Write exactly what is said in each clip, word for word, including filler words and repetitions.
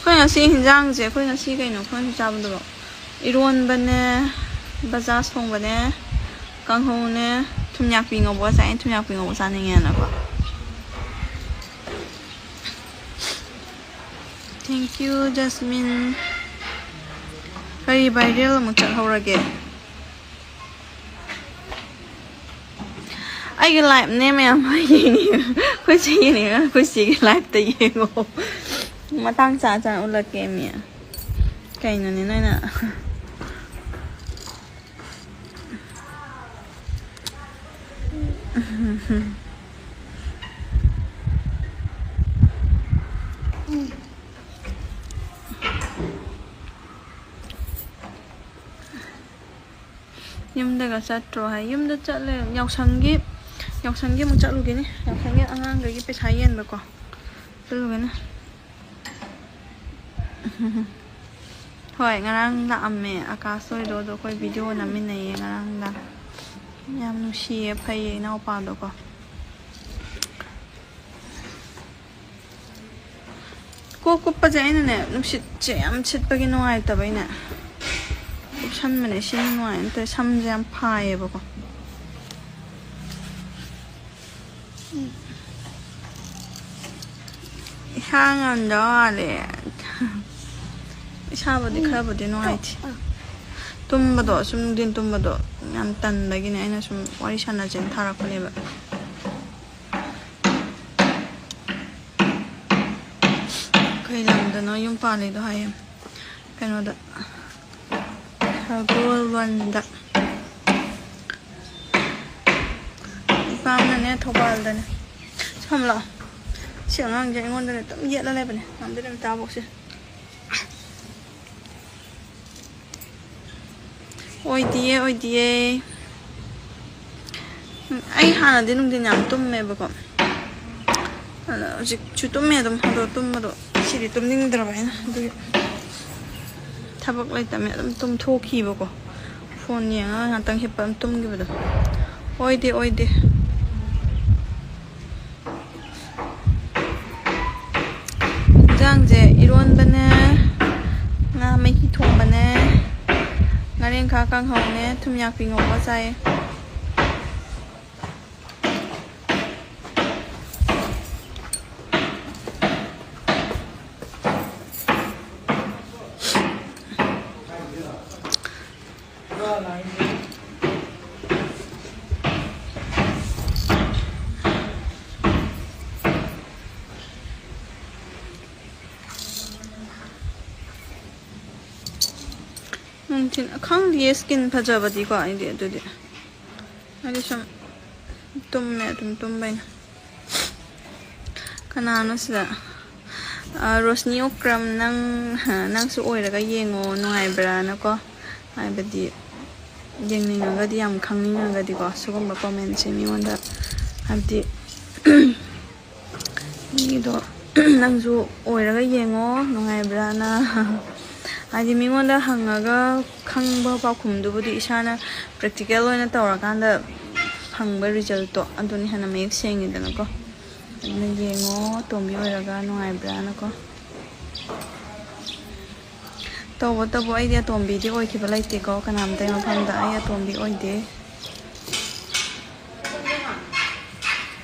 ꯑꯩꯈꯣꯏ ꯉꯁꯤ ꯍꯤꯟꯖꯥꯡꯁꯦ, ꯑꯩꯈꯣꯏ ꯉꯁꯤ ꯀꯩꯅꯣ ꯑꯩꯈꯣꯏꯅ ꯆꯥꯕꯗꯨꯕꯣ? ꯏꯔꯣꯟꯕꯅꯦ, ꯕꯖꯥꯖ ꯊꯣꯡꯕꯅꯦ, ꯀꯥꯡꯍꯧꯅꯦ, ꯊꯨꯝꯌꯥꯛꯄꯤ ꯉꯧꯕ ꯆꯥꯏ꯫ ꯊꯨꯝꯌꯥꯛꯄꯤ ꯉꯧꯕ ꯆꯥꯅꯤꯡꯉꯦꯅꯀꯣ꯫ Thank you, Jasmine. ꯀꯔꯤ viral ꯑꯃꯨꯛ ꯆꯠꯍꯧꯔꯒꯦ? ꯑꯩꯒꯤ liveꯅꯦ ꯃꯌꯥꯝ ꯌꯦꯡꯉꯤ꯫ ꯑꯩꯈꯣꯏ ꯆꯦ ꯌꯦꯡꯅꯤꯡꯉꯒ ꯑꯩꯈꯣꯏ ꯆꯦꯒꯤ liveꯇ ꯌꯦꯡꯉꯣ꯫ ꯃꯇꯥꯡ ꯆꯥ ꯆꯥꯅ ꯎꯠꯂꯛꯀꯦ ꯃꯤ꯫ ꯀꯩꯅꯣꯅꯦ ꯅꯣꯏꯅ꯫ ꯌꯨꯝꯗꯒ ꯆꯠꯇ꯭ꯔꯣ ꯍꯥꯏ? ꯌꯨꯝꯗ ꯆꯠꯂꯦ꯫ ꯌꯥꯎꯁꯪꯒꯤ, ꯌꯥꯎꯁꯪꯒꯤ ꯑꯃꯨꯛ ꯆꯠꯂꯨꯒꯤꯅꯤ꯫ ꯌꯥꯎꯁꯪꯒꯤ ꯑꯉꯥꯡꯈꯩꯒꯤ ꯄꯩꯁꯥ ꯌꯦꯟꯕꯀꯣ, ꯆꯠꯂꯨꯒꯅꯤ꯫ ꯍꯣꯏ, ꯉꯔꯥꯡ ꯂꯥꯛꯑꯝꯃꯦ ꯑꯀꯥꯁ ꯍꯣꯏꯗꯣ꯫ ꯑꯗꯣ ꯑꯩꯈꯣꯏ video ꯅꯝꯃꯤꯟꯅꯩꯌꯦ ꯉꯔꯥꯡꯗ꯫ ꯌꯥꯝ ꯅꯨꯡꯁꯤꯌꯦ, ꯐꯩꯌꯦ ꯏꯅꯥꯎꯄꯥꯗꯣꯀꯣ꯫ ꯀꯣꯛ ꯀꯨꯞꯄꯁꯦ ꯑꯩꯅꯅꯦ, ꯅꯨꯡꯁꯤꯠꯁꯦ ꯌꯥꯝ ꯁꯤꯠꯄꯒꯤ ꯅꯨꯡꯉꯥꯏꯇꯕꯩꯅꯦ ꯀꯨꯞꯁꯟꯕꯅꯦ꯫ ꯁꯤꯅ ꯅꯨꯡꯉꯥꯏ, ꯅꯠꯇ꯭ꯔꯗꯤ ꯁꯝꯁꯦ ꯌꯥꯝ ꯐꯥꯏꯌꯦꯕꯀꯣ꯫ ꯏꯁꯥ ꯉꯝꯗꯕ ꯃꯥꯜꯂꯦ꯫ ꯏꯁꯥꯕꯨꯗꯤ ꯈꯔꯕꯨꯗꯤ ꯅꯨꯡꯉꯥꯏꯇꯦ꯫ ꯇꯨꯝꯕꯗꯣ, ꯁꯨꯝ ꯅꯨꯡꯊꯤꯟ ꯇꯨꯝꯕꯗꯣ ꯌꯥꯝ ꯇꯟꯕꯒꯤꯅꯦ ꯑꯩꯅ ꯁꯨꯝ ꯋꯥꯔꯤ ꯁꯥꯟꯅꯁꯦꯅ ꯊꯥꯔꯛꯄꯅꯦꯕ꯫ ꯀꯩ ꯂꯝꯗꯅꯣ ꯌꯨꯝ ꯄꯥꯜꯂꯤꯗꯣ ꯍꯥꯏꯌꯦ? ꯀꯩꯅꯣꯗ, ꯁꯒꯣꯜꯕꯟꯗ꯫ ꯏꯄꯥꯝꯅꯅꯦ ꯊꯧꯕꯥꯜꯗꯅꯦ꯫ ꯁꯣꯝ ꯂꯥꯛꯑꯣ꯫ ꯁꯤ ꯑꯉꯥꯡꯁꯦ ꯑꯩꯉꯣꯟꯗꯅꯦ ꯑꯗꯨꯝ ꯌꯦꯠꯂ ꯂꯩꯕꯅꯦ꯫ ꯉꯝꯗꯣꯏꯅꯦ ꯇꯥꯕꯣꯛꯁꯦ꯫ ꯑꯣꯏꯗꯤꯌꯦ, ꯑꯣꯏꯗꯤꯌꯦ꯫ ꯑꯩ ꯍꯥꯟꯅꯗꯤ ꯅꯨꯡꯊꯤꯟ ꯌꯥꯝ ꯇꯨꯝꯃꯦꯕꯀꯣ꯫ ꯑꯗꯣ ꯍꯧꯖꯤꯛꯁꯨ ꯇꯨꯝꯃꯦ ꯑꯗꯨꯝ꯫ ꯑꯗꯣ ꯇꯨꯝꯕꯗꯣ ꯉꯁꯤꯗꯤ ꯇꯨꯝꯅꯤꯡꯗ꯭ꯔꯕ ꯑꯩꯅ꯫ ꯑꯗꯨꯒꯤ ꯊꯕꯛ ꯂꯩꯇꯕꯅꯤꯅ ꯑꯗꯨꯝ ꯇꯨꯝꯊꯣꯛꯈꯤꯕꯀꯣ꯫ Phone ꯌꯦꯡꯉꯒ ꯉꯥꯛꯇꯪ ꯍꯤꯞꯄ ꯑꯗꯨꯝ ꯇꯨꯝꯈꯤꯕꯗꯣ꯫ ꯑꯣꯏꯗꯦ, ꯑꯣꯏꯗꯦ꯫ ꯌꯦꯟꯁꯥꯡꯁꯦ ꯏꯔꯣꯟꯕꯅꯦ, ꯉꯥ ꯃꯍꯤ ꯊꯣꯡꯕꯅꯦ, ꯉꯥꯔꯦꯟꯈꯥ ꯀꯥꯡꯍꯧꯅꯦ, ꯊꯨꯝ ꯌꯥꯛꯄꯤ ꯉꯧꯕ ꯆꯥꯏꯌꯦ꯫ ꯅꯨꯡꯊꯤꯜ ꯈꯪꯗꯤꯌꯦ, ꯁ꯭ꯀꯤꯟ ꯐꯖꯕꯗꯤꯀꯣ ꯑꯩꯗꯤ꯫ ꯑꯗꯨꯗꯤ ꯑꯩꯗꯤ ꯁꯨꯝ ꯇꯨꯝꯃꯦ, ꯑꯗꯨꯝ ꯇꯨꯝꯕꯩꯅ꯫ ꯀꯅꯥꯅꯣ ꯁꯤꯗ? ꯑ, ꯔꯣꯁꯅꯤ ꯑꯣꯀ꯭ꯔꯝ, ꯅꯪ, ꯅꯪꯁꯨ ꯑꯣꯏꯔꯒ ꯌꯦꯡꯉꯣ, ꯅꯨꯡꯉꯥꯏꯕ꯭ꯔꯥꯅꯀꯣ꯫ ꯍꯥꯏꯕꯗꯤ ꯌꯦꯡꯅꯤꯡꯉꯒꯗꯤ, ꯌꯥꯝ ꯈꯪꯅꯤꯡꯉꯒꯗꯤꯀꯣ, ꯁꯤꯒꯨꯝꯕ ꯀꯣꯃꯦꯟꯁꯦ ꯃꯤꯉꯣꯟꯗ, ꯍꯥꯏꯕꯗꯤ ꯃꯤꯗꯣ ꯅꯪꯁꯨ ꯑꯣꯏꯔꯒ ꯌꯦꯡꯉꯣ, ꯅꯨꯡꯉꯥꯏꯕ꯭ꯔꯥꯅ꯫ ꯍꯥꯏꯗꯤ ꯃꯤꯉꯣꯟꯗ ꯍꯪꯉꯒ ꯈꯪꯕ ꯄꯥꯎꯈꯨꯝꯗꯨꯕꯨꯗꯤ ꯏꯁꯥꯅ ꯄ꯭ꯔꯦꯛꯇꯤꯀꯦꯜ ꯑꯣꯏꯅ ꯇꯧꯔꯀꯥꯟꯗ ꯐꯪꯕ ꯔꯤꯖꯜꯇꯣ ꯑꯗꯨꯅ ꯍꯦꯟꯅ ꯃꯌꯦꯛ ꯁꯦꯡꯉꯤꯗꯅꯀꯣ꯫ ꯑꯗꯨꯅ ꯌꯦꯡꯉꯣ, ꯑꯇꯣꯝꯕꯤ ꯑꯣꯏꯔꯒ ꯅꯨꯡꯉꯥꯏꯕ꯭ꯔꯥꯅꯀꯣ꯫ ꯇꯧꯕꯇꯕꯨ ꯑꯩꯗꯤ ꯑꯇꯣꯝꯕꯤꯗꯤ ꯑꯣꯏꯈꯤꯕ ꯂꯩꯇꯦꯀꯣ, ꯀꯅꯥꯝꯇꯒꯤ ꯃꯐꯝꯗ ꯑꯩ ꯑꯇꯣꯝꯕꯤ ꯑꯣꯏꯗꯦ꯫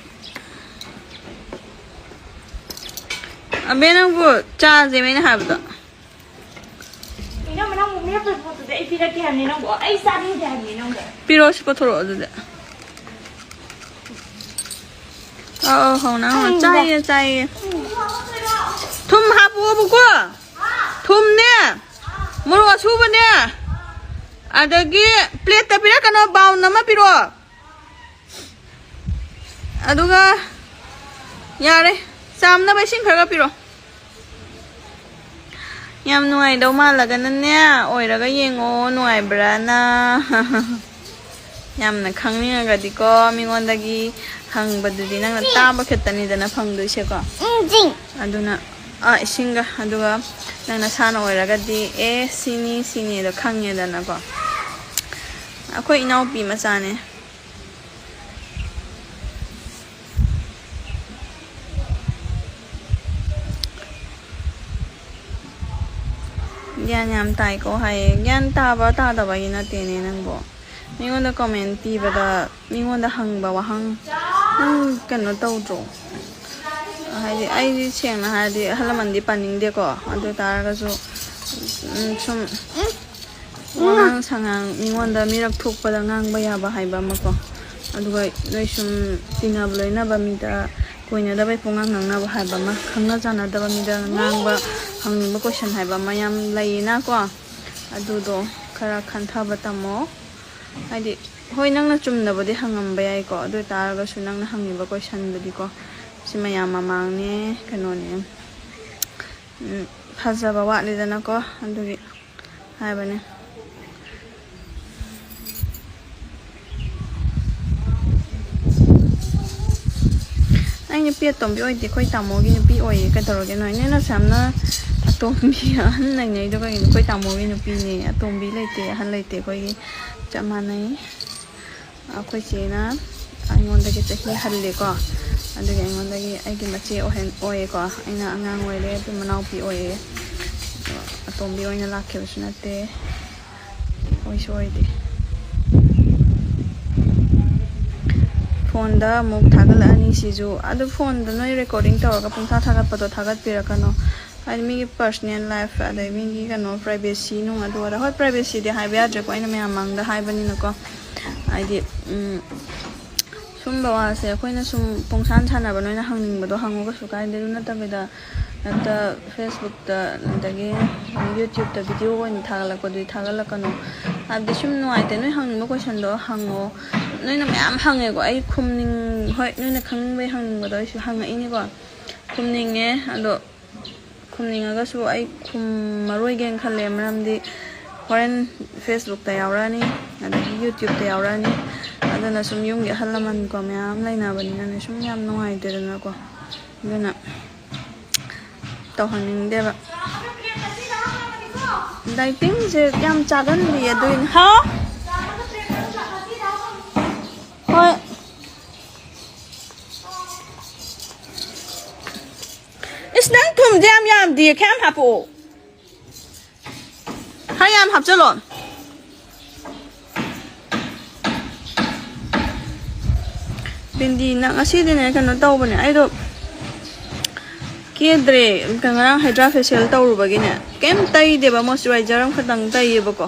ꯑꯕꯦ, ꯅꯪꯕꯨ ꯆꯥꯁꯦ ꯑꯩꯅ ꯍꯥꯏꯕꯗꯣ? ꯏꯅꯝꯃ, ꯅꯪꯕꯨ ꯃꯦꯠꯄꯒꯤ ꯄꯣꯠꯇꯨꯗꯤ ꯑꯩ ꯄꯤꯔꯛꯀꯦ ꯍꯥꯏꯕꯅꯤ ꯅꯪꯕꯨ꯫ ꯑꯩ ꯆꯥꯅꯤꯡꯗꯦ ꯍꯥꯏꯕꯅꯤ ꯅꯪꯕꯨ꯫ ꯄꯤꯔꯛꯑꯣ, ꯁꯤ ꯄꯨꯊꯣꯔꯛꯑꯣ ꯑꯗꯨꯗꯤ꯫ ꯑꯧ, ꯑꯧ, ꯍꯧꯅ, ꯍꯧꯅ꯫ ꯎꯝ, ꯆꯥꯏꯌꯦ, ꯆꯥꯏꯌꯦ꯫ ꯊꯨꯝ ꯍꯥꯞꯄꯣꯕꯀꯣ꯫ ꯊꯨꯝꯅꯦ, ꯃꯣꯔꯣꯛ ꯑꯁꯨꯕꯅꯦ, ꯑꯗꯒꯤ ꯄ꯭ꯂꯦꯠꯇ ꯄꯤꯔꯛꯀꯅꯣ, ꯕꯥꯎꯟ ꯑꯃ ꯄꯤꯔꯛꯑꯣ꯫ ꯑꯗꯨꯒ ꯌꯥꯔꯦ, ꯆꯥꯝꯅꯕ ꯏꯁꯤꯡ ꯈꯔꯒ ꯄꯤꯔꯛꯑꯣ꯫ ꯌꯥꯝ ꯅꯨꯡꯉꯥꯏꯗꯧ ꯃꯥꯜꯂꯒꯅꯅꯦ, ꯑꯣꯏꯔꯒ ꯌꯦꯡꯉꯣ, ꯅꯨꯡꯉꯥꯏꯕ꯭ꯔꯥꯅ꯫ ꯌꯥꯝꯅ ꯈꯪꯅꯤꯡꯉꯒꯗꯤꯀꯣ, ꯃꯤꯉꯣꯟꯗꯒꯤ ꯍꯪꯕꯗꯨꯗꯤ ꯅꯪꯅ ꯇꯥꯕ ꯈꯛꯇꯅꯤꯗꯅ ꯐꯪꯗꯣꯏꯁꯦꯀꯣ꯫ ꯎꯝ, ꯆꯤꯡ꯫ ꯑꯗꯨꯅ, ꯑꯥ, ꯏꯁꯤꯡꯒ, ꯑꯗꯨꯒ ꯅꯪ ꯅꯁꯥꯅ ꯑꯣꯏꯔꯒꯗꯤ, ꯑꯦ, ꯁꯤꯅꯤ, ꯁꯤꯅꯤꯗꯣ ꯈꯪꯉꯦꯗꯅꯀꯣ꯫ ꯑꯩꯈꯣꯏ ꯏꯅꯥꯎꯄꯤ ꯃꯆꯥꯅꯦ꯫ ꯒ꯭ꯌꯥꯟ ꯌꯥꯝ ꯇꯥꯏꯀꯣ ꯍꯥꯏꯌꯦ꯫ ꯒ꯭ꯌꯥꯟ ꯇꯥꯕ ꯇꯥꯗꯕꯒꯤ ꯅꯠꯇꯦꯅꯦ ꯅꯪꯕꯣ꯫ ꯃꯤꯉꯣꯟꯗ ꯀꯣꯃꯦꯟ ꯄꯤꯕꯗ, ꯃꯤꯉꯣꯟꯗ ꯍꯪꯕ ꯋꯥꯍꯪ ꯅꯪ ꯀꯩꯅꯣ ꯇꯧꯗ꯭ꯔꯣ? ꯍꯥꯏꯗꯤ ꯑꯩꯗꯤ ꯁꯦꯡꯅ ꯍꯥꯏꯔꯗꯤ ꯑꯍꯜ ꯂꯃꯟꯗꯤ ꯄꯥꯅꯤꯡꯗꯦꯀꯣ꯫ ꯑꯗꯨ ꯑꯣꯏ ꯇꯥꯔꯒꯁꯨ, ꯎꯝ, ꯁꯨꯝ ꯋꯥꯉꯥꯡ ꯁꯉꯥꯡ ꯃꯤꯉꯣꯟꯗ ꯃꯤꯔꯛ ꯊꯣꯛꯄꯗ ꯉꯥꯡꯕ ꯌꯥꯕ ꯍꯥꯏꯕ ꯑꯃꯀꯣ, ꯑꯗꯨꯒ ꯅꯣꯏ ꯁꯨꯝ ꯇꯤꯟꯅꯕ ꯂꯣꯏꯅꯕ ꯃꯤꯗ ꯀꯣꯏꯅꯗꯕꯩ ꯄꯨꯡꯉꯥꯡ ꯉꯥꯡꯅꯕ ꯍꯥꯏꯕ ꯑꯃ, ꯈꯪꯅ ꯆꯥꯟꯅꯗꯕ ꯃꯤꯗ ꯉꯥꯡꯕ, ꯍꯪꯅꯤꯡꯕ ꯀꯣꯏꯁꯟ ꯍꯥꯏꯕ ꯑꯃ ꯌꯥꯝ ꯂꯩꯌꯦꯅꯀꯣ꯫ ꯑꯗꯨꯗꯣ ꯈꯔ ꯈꯟꯊꯕ ꯇꯝꯃꯣ꯫ ꯍꯥꯏꯗꯤ, ꯍꯣꯏ, ꯅꯪꯅ ꯆꯨꯝꯅꯕꯨꯗꯤ ꯍꯪꯉꯝꯕ ꯌꯥꯏꯀꯣ, ꯑꯗꯨ ꯑꯣꯏ ꯇꯥꯔꯒꯁꯨ ꯅꯪꯅ ꯍꯪꯉꯤꯕ ꯀꯣꯏꯁꯟꯗꯨꯗꯤꯀꯣ, ꯁꯤ ꯃꯌꯥꯝ ꯃꯃꯥꯡꯅꯦ, ꯀꯩꯅꯣꯅꯦ, ꯎꯝ, ꯐꯖꯕ ꯋꯥꯠꯂꯤꯗꯅꯀꯣ, ꯑꯗꯨꯒꯤ ꯍꯥꯏꯕꯅꯦ꯫ ꯑꯩ ꯅꯨꯄꯤ ꯑꯇꯣꯝꯕꯤ ꯑꯣꯏꯗꯦ, ꯑꯩꯈꯣꯏ ꯇꯥꯃꯣꯒꯤ ꯅꯨꯄꯤ ꯑꯣꯏꯌꯦ꯫ ꯀꯩꯗꯧꯔꯒꯦ ꯅꯣꯏ? ꯅꯣꯏꯅ ꯑꯁꯨꯛ ꯌꯥꯝꯅ ꯑꯇꯣꯝꯕꯤ ꯑꯍꯟ ꯂꯩꯅꯩꯗꯣ ꯀꯩꯒꯤꯅꯣ? ꯑꯩꯈꯣꯏ ꯇꯥꯃꯣꯒꯤ ꯅꯨꯄꯤꯅꯦ, ꯑꯇꯣꯝꯕꯤ ꯂꯩꯇꯦ, ꯑꯍꯟ ꯂꯩꯇꯦ, ꯑꯩꯈꯣꯏꯒꯤ ꯆꯞ ꯃꯥꯟꯅꯩ꯫ ꯑꯩꯈꯣꯏ ꯆꯦꯅ ꯑꯩꯉꯣꯟꯗꯒꯤ ꯆꯍꯤ ꯍꯜꯂꯦꯀꯣ, ꯑꯗꯨꯒꯤ ꯑꯩꯉꯣꯟꯗꯒꯤ ꯑꯩꯒꯤ ꯃꯆꯦ ꯑꯣꯏꯍꯟ-, ꯑꯣꯏꯌꯦꯀꯣ꯫ ꯑꯩꯅ ꯑꯉꯥꯡ ꯑꯣꯏꯔꯦ, ꯑꯗꯨ ꯃꯅꯥꯎꯄꯤ ꯑꯣꯏꯌꯦ꯫ ꯑꯗꯣ ꯑꯇꯣꯝꯕꯤ ꯑꯣꯏꯅ ꯂꯥꯛꯈꯤꯕꯁꯨ ꯅꯠꯇꯦ, ꯑꯣꯏꯁꯨ ꯑꯣꯏꯗꯦ꯫ ꯐꯣꯟꯗ ꯑꯃꯨꯛ ꯊꯥꯒꯠꯂꯛꯑꯅꯤ ꯁꯤꯁꯨ꯫ ꯑꯗꯨ ꯐꯣꯟꯗ ꯅꯣꯏ ꯔꯦꯀꯣꯔꯗꯤꯡ ꯇꯧꯔꯒ ꯄꯨꯡꯊꯥ ꯊꯥꯒꯠꯄꯗꯣ ꯊꯥꯒꯠꯄꯤꯔꯛꯀꯅꯣ꯫ ꯍꯥꯏꯗꯤ ꯃꯤꯒꯤ ꯄꯔꯁꯅꯦꯜ ꯂꯥꯏꯐ, ꯑꯗꯩ ꯃꯤꯒꯤ ꯀꯩꯅꯣ, ꯄ꯭ꯔꯥꯏꯚꯦꯁꯤ ꯅꯨꯡ ꯑꯗꯨ ꯑꯗꯥ꯫ ꯍꯣꯏ, ꯄ꯭ꯔꯥꯏꯚꯦꯁꯤꯗꯤ ꯍꯥꯏꯕ ꯌꯥꯗ꯭ꯔꯦꯀꯣ, ꯑꯩꯅ ꯃꯌꯥꯝ ꯃꯥꯡꯗ ꯍꯥꯏꯕꯅꯤꯅꯀꯣ꯫ ꯍꯥꯏꯗꯤ, ꯎꯝ, ꯁꯨꯝꯕ ꯋꯥꯁꯦ ꯑꯩꯈꯣꯏꯅ ꯁꯨꯝ ꯄꯨꯡꯁꯥꯟ ꯁꯥꯟꯅꯕ, ꯅꯣꯏꯅ ꯍꯪꯅꯤꯡꯕꯗꯣ ꯍꯪꯉꯣ, ꯀꯩꯁꯨ ꯀꯥꯏꯗꯦ꯫ ꯑꯗꯨ ꯅꯠꯇꯕꯤꯗ ꯍꯦꯛꯇ ꯐꯦꯁꯕꯨꯛꯇ ꯑꯗꯒꯤ ꯌꯨꯇ꯭ꯌꯨꯕꯇ ꯚꯤꯗꯤꯑꯣ ꯑꯣꯏꯅ ꯊꯥꯒꯠꯂꯛꯄꯗꯨꯗꯤ ꯊꯥꯒꯠꯂꯛꯀꯅꯨ꯫ ꯍꯥꯏꯕꯗꯤ ꯁꯨꯝ ꯅꯨꯡꯉꯥꯏꯇꯦ꯫ ꯅꯣꯏ ꯍꯪꯅꯤꯡꯕ ꯀꯣꯏꯁꯟꯗꯣ ꯍꯪꯉꯣ꯫ ꯅꯣꯏꯅ ꯃꯌꯥꯝ ꯍꯪꯉꯦꯀꯣ, ꯑꯩ ꯈꯨꯝꯅꯤꯡ-, ꯍꯣꯏ, ꯅꯣꯏꯅ ꯈꯪꯅꯤꯡꯕꯩ ꯍꯪꯅꯤꯡꯕꯗꯣ ꯑꯩꯁꯨ ꯍꯪꯉꯛꯏꯅꯤꯀꯣ꯫ ꯈꯨꯝꯅꯤꯡꯉꯦ, ꯑꯗꯣ ꯈꯨꯝꯅꯤꯡꯉꯒꯁꯨ ꯑꯩ ꯈꯨꯝꯃꯔꯣꯏꯒꯦꯅ ꯈꯜꯂꯦ, ꯃꯔꯝꯗꯤ ꯍꯣꯔꯦꯟ ꯐꯦꯁꯕꯨꯛꯇ ꯌꯥꯎꯔꯛꯑꯅꯤ, ꯑꯗꯒꯤ ꯌꯨꯇ꯭ꯌꯨꯕꯇ ꯌꯥꯎꯔꯛꯑꯅꯤ꯫ ꯑꯗꯨꯅ ꯁꯨꯝ ꯌꯨꯝꯒꯤ ꯑꯍꯜ ꯂꯃꯟꯀꯣ ꯃꯌꯥꯝ ꯂꯩꯅꯕꯅꯤꯅꯅꯦ, ꯁꯨꯝ ꯌꯥꯝ ꯅꯨꯡꯉꯥꯏꯇꯦꯗꯅꯀꯣ꯫ ꯑꯗꯨꯅ ꯇꯧꯍꯟꯅꯤꯡꯗꯦꯕ꯫ ꯗꯥꯏꯇꯤꯡꯁꯦ ꯌꯥꯝ ꯆꯥꯒꯟꯗꯤꯌꯦ, ꯑꯗꯨꯏꯅꯦ꯫ ꯍꯥꯎ? ꯍꯣꯏ꯫ ꯏꯁ, ꯅꯪ ꯊꯨꯝꯁꯦ ꯌꯥꯝ ꯌꯥꯝꯗꯤꯌꯦ, ꯈꯔ ꯌꯥꯝ ꯍꯥꯞꯄꯛꯑꯣ꯫ ꯈꯔ ꯌꯥꯝ ꯍꯥꯞꯆꯤꯜꯂꯣ꯫ ꯕꯤꯟꯗꯤꯅ ꯉꯁꯤꯗꯤꯅꯦ, ꯀꯩꯅꯣ ꯇꯧꯕꯅꯦ, ꯑꯩꯗꯣ ꯀꯦꯗ꯭ꯔꯦ꯫ ꯉꯔꯥꯡ ꯍꯥꯏꯗ꯭ꯔꯥ ꯐꯦꯁꯤꯌꯦꯜ ꯇꯧꯔꯨꯕꯒꯤꯅꯦ, ꯀꯩꯝ ꯇꯩꯗꯦꯕ, ꯃꯣꯏꯆꯔꯥꯏꯖꯔ ꯑꯃꯈꯛꯇꯪ ꯇꯩꯌꯦꯕꯀꯣ꯫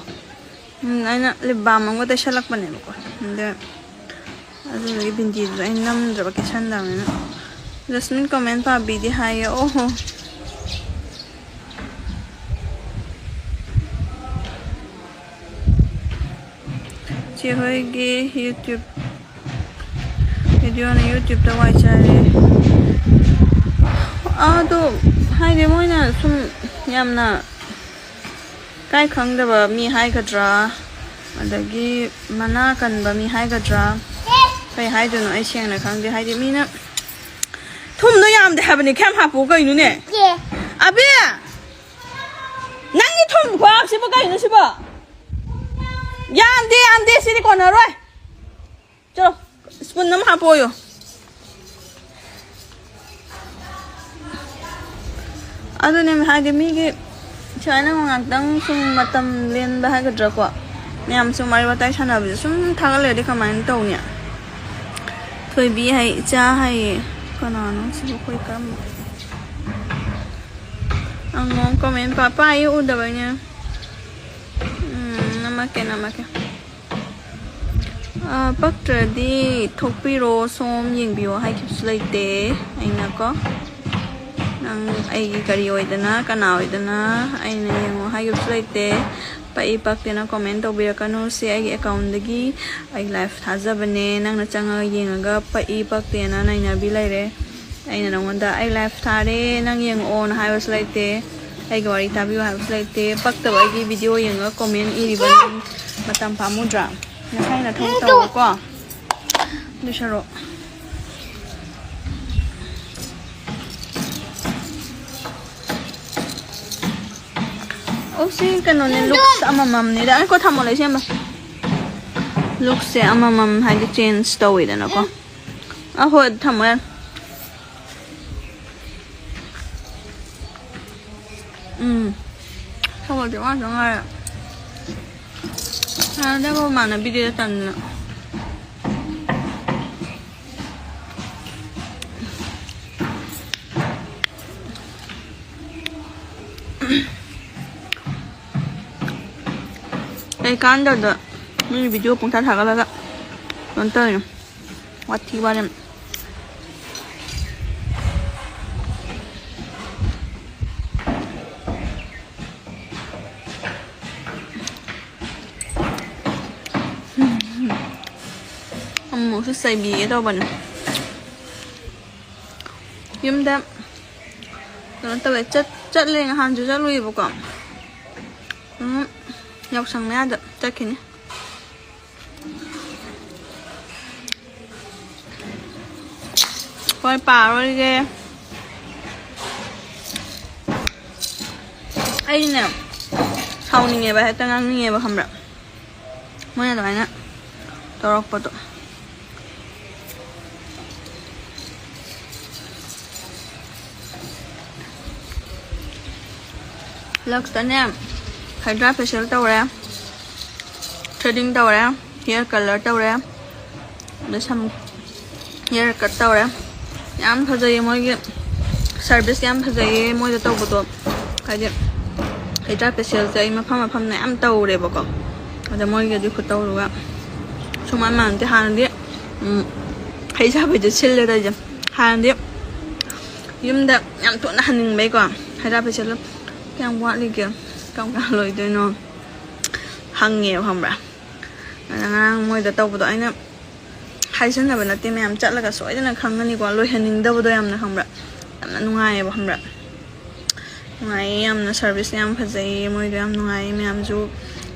ꯎꯝ, ꯑꯩꯅ ꯂꯤꯞ ꯕꯥꯝ ꯑꯃꯒ ꯇꯩꯁꯜꯂꯛꯄꯅꯦꯕꯀꯣ꯫ ꯑꯗ ꯑꯗꯨꯗꯒꯤ ꯕꯤꯟꯗꯤꯗꯨꯁꯨ ꯑꯩꯅ ꯅꯝꯗ꯭ꯔꯕ, ꯀꯦꯁꯟꯗꯕꯅꯤꯅ꯫ ꯖꯁꯃꯤꯟ ꯀꯃꯦꯟ ꯄꯥꯕꯤꯗꯤ ꯍꯥꯏꯌꯦ꯫ ꯑꯣꯍꯣ꯫ ꯆꯦ ꯍꯣꯏꯒꯤ YouTube ꯚꯤꯗꯤꯑꯣꯅ YouTubeꯇ ꯋꯥꯏ ꯆꯥꯏꯔꯦ꯫ ꯑꯗꯣ ꯍꯥꯏꯗꯤ ꯃꯣꯏꯅ ꯁꯨꯝ ꯌꯥꯝꯅ ꯀꯥꯏ ꯈꯪꯗꯕ ꯃꯤ ꯍꯥꯏꯒꯗ꯭ꯔꯥ, ꯑꯗꯒꯤ ꯃꯅꯥ ꯀꯟꯕ ꯃꯤ ꯍꯥꯏꯒꯗ꯭ꯔꯥ, ꯀꯩ ꯍꯥꯏꯗꯣꯏꯅꯣ ꯑꯩ ꯁꯦꯡꯅ ꯈꯪꯗꯦ꯫ ꯍꯥꯏꯗꯤ ꯃꯤꯅ ꯊꯨꯝꯗꯣ ꯌꯥꯝꯗꯦ ꯍꯥꯏꯕꯅꯤ, ꯈꯌꯥꯝ ꯍꯥꯞꯄꯨ ꯀꯩꯅꯣꯅꯦ? ꯑꯕꯤ, ꯅꯪꯒꯤ ꯊꯨꯝ ꯈꯨꯍꯥꯞꯁꯤꯕꯨ ꯀꯩꯅꯣ ꯁꯤꯕꯣ? ꯌꯥꯝꯗꯦ, ꯌꯥꯝꯗꯦ, ꯁꯤꯗꯤ ꯀꯣꯟꯅꯔꯣꯏ꯫ ꯆꯠꯂꯣ, ꯁ꯭ꯄꯨꯟ ꯑꯃ ꯍꯥꯞꯄꯣꯌꯣ꯫ ꯑꯗꯨꯅꯦ ꯍꯥꯏꯗꯤ ꯃꯤꯒꯤ ꯁꯨꯃꯥꯏꯅ ꯉꯥꯛꯇꯪ ꯁꯨꯝ ꯃꯇꯝ ꯂꯦꯟꯕ ꯍꯥꯏꯒꯗ꯭ꯔꯥꯀꯣ, ꯃꯌꯥꯝ ꯁꯨꯝ ꯋꯥꯔꯤ ꯋꯥꯇꯥꯏ ꯁꯥꯟꯅꯕꯁꯦ ꯁꯨꯝ ꯊꯥꯒꯠꯂꯩꯔꯗꯤ ꯀꯃꯥꯏꯅ ꯇꯧꯅꯤ? ꯊꯣꯏꯕꯤ ꯍꯥꯏ, ꯏꯆꯥ ꯍꯥꯏꯌꯦ꯫ ꯀꯅꯥꯅꯣ ꯁꯤꯕꯨ? ꯑꯩꯈꯣꯏ ꯀꯔꯝꯕ? ꯑꯉꯣ ꯀꯃꯦꯟ ꯄꯥ-, ꯄꯥꯏꯌꯦ, ꯎꯗꯕꯩꯅꯦ꯫ ꯎꯝ, ꯅꯝꯃꯛꯀꯦ, ꯅꯝꯃꯛꯀꯦ꯫ ꯑ, ꯄꯛꯇ꯭ꯔꯗꯤ ꯊꯣꯛꯄꯤꯔꯣ, ꯁꯣꯝ ꯌꯦꯡꯕꯤꯌꯣ ꯍꯥꯏꯈꯤꯕꯁꯨ ꯂꯩꯇꯦ ꯑꯩꯅꯀꯣ꯫ ꯅꯪ ꯑꯩꯒꯤ ꯀꯔꯤ ꯑꯣꯏꯗꯅ, ꯀꯅꯥ ꯑꯣꯏꯗꯅ ꯑꯩꯅ ꯌꯦꯡꯉꯣ ꯍꯥꯏꯈꯤꯕꯁꯨ ꯂꯩꯇꯦ꯫ ꯄꯛꯏ ꯄꯛꯇꯦꯅ ꯀꯣꯃꯦꯟ ꯇꯧꯕꯤꯔꯛꯀꯅꯨ꯫ ꯁꯤ ꯑꯩꯒꯤ ꯑꯦꯀꯥꯎꯟꯗꯒꯤ ꯑꯩ ꯂꯥꯏꯐ ꯊꯥꯖꯕꯅꯦ꯫ ꯅꯪꯅ ꯆꯪꯉꯒ ꯌꯦꯡꯉꯒ ꯄꯛꯏ ꯄꯛꯇꯦꯅ ꯅꯩꯅꯕꯤ ꯂꯩꯔꯦ꯫ ꯑꯩꯅ ꯅꯉꯣꯟꯗ "ꯑꯩ ꯂꯥꯏꯐ ꯊꯥꯔꯦ, ꯅꯪ ꯌꯦꯡꯉꯛꯑꯣꯅ" ꯍꯥꯏꯕꯁꯨ ꯂꯩꯇꯦ, "ꯑꯩꯒꯤ ꯋꯥꯔꯤ ꯇꯥꯕꯤꯌꯨ" ꯍꯥꯏꯕꯁꯨ ꯂꯩꯇꯦ꯫ ꯄꯛꯇꯕ ꯑꯩꯒꯤ ꯚꯤꯗꯤꯑꯣ ꯌꯦꯡꯉꯒ ꯀꯣꯃꯦꯟ ꯏꯔꯤꯕ ꯅꯪ ꯃꯇꯝ ꯄꯥꯝꯃꯨꯗ꯭ꯔꯥ? ꯅꯁꯥꯏ ꯅꯊꯧ ꯇꯧꯀꯣ꯫ ꯑꯗꯨ ꯁꯔꯨꯛ꯫ ꯑꯣ, ꯁꯤ ꯀꯩꯅꯣꯅꯦ, ꯂꯨꯛꯁ ꯑꯃꯃꯝꯅꯤꯗ꯫ ꯑꯩ ꯀꯣ ꯊꯝꯃꯣ, ꯂꯩ ꯁꯦꯝꯕ꯫ ꯂꯨꯛꯁꯁꯦ ꯑꯃꯃꯝ ꯍꯥꯏꯗꯤ ꯆꯦꯟꯖ ꯇꯧꯋꯤꯗꯅꯀꯣ꯫ ꯑ, ꯍꯣꯏ, ꯊꯝꯃꯣ ꯌꯥꯔꯦ꯫ ꯎꯝ꯫ ꯊꯝꯃꯣ, ꯆꯥꯝꯃꯉꯥ ꯆꯥꯝꯃꯉꯥ꯫ ꯃꯥꯟꯅꯗꯕ ꯃꯥꯟꯅꯕꯤꯗꯦꯗ ꯇꯟꯗꯅ꯫ ꯀꯩ ꯀꯥꯟꯗꯕꯗ ꯃꯤꯒꯤ video ꯄꯨꯡꯊꯥ ꯊꯥꯒꯠꯂꯒ ꯀꯩꯅꯣ ꯇꯧꯔꯤꯅꯣ? ꯋꯥꯊꯤ ꯋꯥꯔꯦꯝ꯫ ꯑꯃꯨꯛꯁꯨ ꯆꯩꯕꯤꯒꯦ ꯇꯧꯕꯅꯦ꯫ ꯌꯨꯝꯗ ꯀꯩꯅꯣ ꯇꯧꯋꯦ, ꯆꯠ-, ꯆꯠꯂꯦ, ꯅꯍꯥꯟꯁꯨ ꯆꯠꯂꯨꯏꯕꯀꯣ꯫ ꯎꯝ, ꯌꯥꯎꯁꯪ ꯃꯌꯥꯗ ꯆꯠꯈꯤꯅꯤ꯫ ꯍꯣꯏ, ꯄꯥꯔꯣꯏꯒꯦ꯫ ꯑꯩꯅꯦ, ꯁꯥꯎꯅꯤꯡꯉꯦꯕ, ꯍꯦꯛꯇ ꯉꯥꯡꯅꯤꯡꯉꯦꯕ, ꯈꯪꯕ꯭ꯔꯥ? ꯃꯣꯏꯅ ꯑꯗꯨꯃꯥꯏꯅ ꯇꯧꯔꯛꯄꯗꯣ꯫ ꯂꯛꯁꯇꯅꯦ, Hydra facial ꯇꯧꯔꯦ, threading ꯇꯧꯔꯦ, hair color ꯇꯧꯔꯦ, ꯑꯗꯩ ꯁꯝ hair cut ꯇꯧꯔꯦ꯫ ꯌꯥꯝ ꯐꯖꯩꯌꯦ ꯃꯣꯏꯒꯤ service, ꯌꯥꯝ ꯐꯖꯩꯌꯦ ꯃꯣꯏꯗ ꯇꯧꯕꯗꯣ꯫ ꯍꯥꯏꯗꯤ Hydra facialꯁꯦ ꯑꯩ ꯃꯐꯝ ꯃꯐꯝ ꯃꯌꯥꯝ ꯇꯧꯔꯦꯕꯀꯣ, ꯑꯗ ꯃꯣꯏꯒꯤ ꯑꯗꯨ ꯈꯨꯇꯧꯗꯨꯒ ꯁꯨꯃꯥꯟ ꯃꯥꯟꯅꯗꯦ꯫ ꯍꯥꯟꯅꯗꯤ, ꯎꯝ, ꯍꯩ ꯆꯥꯕꯩꯗ ꯁꯤꯜꯂꯦ ꯇꯧꯔꯤꯁꯦ꯫ ꯍꯥꯟꯅꯗꯤ ꯌꯨꯝꯗ ꯌꯥꯝ ꯊꯨꯅ ꯍꯟꯅꯤꯡꯕꯩꯀꯣ, Hydra facial ꯀꯌꯥꯝ ꯋꯥꯠꯂꯤꯒꯦ, ꯀꯔꯝ ꯀꯥꯟ ꯂꯣꯏꯗꯣꯏꯅꯣ ꯍꯪꯉꯦꯕ, ꯈꯪꯕ꯭ꯔꯥ? ꯑꯗ ꯉꯔꯥꯡ ꯃꯣꯏꯗ ꯇꯧꯕꯗꯣ ꯑꯩꯅ ꯍꯥꯏꯖꯟꯅꯕ ꯅꯠꯇꯦ, ꯃꯌꯥꯝ ꯆꯠꯂꯒ ꯁꯣꯏꯗꯅ ꯈꯪꯒꯅꯤꯀꯣ, ꯂꯣꯏꯍꯟꯅꯤꯡꯗꯕꯗꯣ ꯌꯥꯝꯅ, ꯈꯪꯕ꯭ꯔꯥ? ꯌꯥꯝꯅ ꯅꯨꯡꯉꯥꯏꯌꯦꯕ, ꯈꯪꯕ꯭ꯔꯥ? ꯅꯨꯡꯉꯥꯏꯌꯦ ꯌꯥꯝꯅ, service ꯌꯥꯝ ꯐꯖꯩꯌꯦ ꯃꯣꯏꯗꯣ, ꯌꯥꯝ ꯅꯨꯡꯉꯥꯏꯌꯦ꯫ ꯃꯌꯥꯝꯁꯨ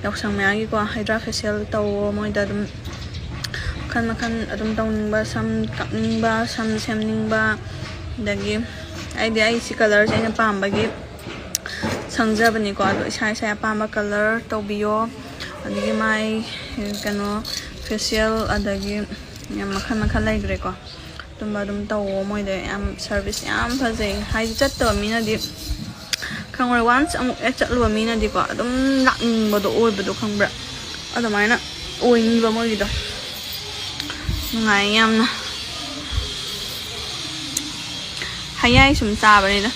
ꯌꯥꯎꯁꯪ ꯃꯌꯥꯒꯤꯀꯣ Hydra facial ꯇꯧꯋꯣ ꯃꯣꯏꯗ ꯑꯗꯨꯝ꯫ ꯃꯈꯜ ꯃꯈꯜ ꯑꯗꯨꯝ ꯇꯧꯅꯤꯡꯕ, ꯁꯝ ꯀꯛꯅꯤꯡꯕ, ꯁꯝ ꯁꯦꯝꯅꯤꯡꯕ, ꯑꯗꯒꯤ ꯑꯩꯗꯤ ꯑꯩ ꯁꯤ colorꯁꯦ ꯑꯩꯅ ꯄꯥꯝꯕꯒꯤ ꯁꯪꯖꯕꯅꯤꯀꯣ꯫ ꯑꯗꯣ ꯏꯁꯥ ꯏꯁꯥ ꯑꯄꯥꯝꯕ color ꯇꯧꯕꯤꯌꯣ꯫ ꯑꯗꯒꯤ ꯃꯥꯏ ꯀꯩꯅꯣ facial, ꯑꯗꯒꯤ ꯌꯥꯝ ꯃꯈꯜ ꯃꯈꯜ ꯂꯩꯈ꯭ꯔꯦꯀꯣ꯫ ꯑꯗꯨꯝꯕ ꯑꯗꯨꯝ ꯇꯧꯋꯣ꯫ ꯃꯣꯏꯗ ꯌꯥꯝ service ꯌꯥꯝ ꯐꯖꯩ꯫ ꯍꯥꯏꯗꯤ ꯆꯠꯇꯕ ꯃꯤꯅꯗꯤ ꯈꯪꯉꯔꯣꯏ, once ꯑꯃꯨꯛ ꯍꯦꯛ ꯆꯠꯂꯨꯕ ꯃꯤꯅꯗꯤꯀꯣ ꯑꯗꯨꯝ ꯂꯥꯛꯅꯤꯡꯕꯗꯣ ꯑꯣꯏꯕꯗꯣ, ꯈꯪꯕ꯭ꯔꯥ? ꯑꯗꯨꯃꯥꯏꯅ ꯑꯣꯏꯅꯤꯕ ꯃꯣꯏꯒꯤꯗꯣ꯫ ꯅꯨꯡꯉꯥꯏ ꯌꯥꯝꯅ꯫ ꯍꯌꯥꯏ ꯁꯨꯝ ꯆꯥꯕꯅꯤꯗ꯫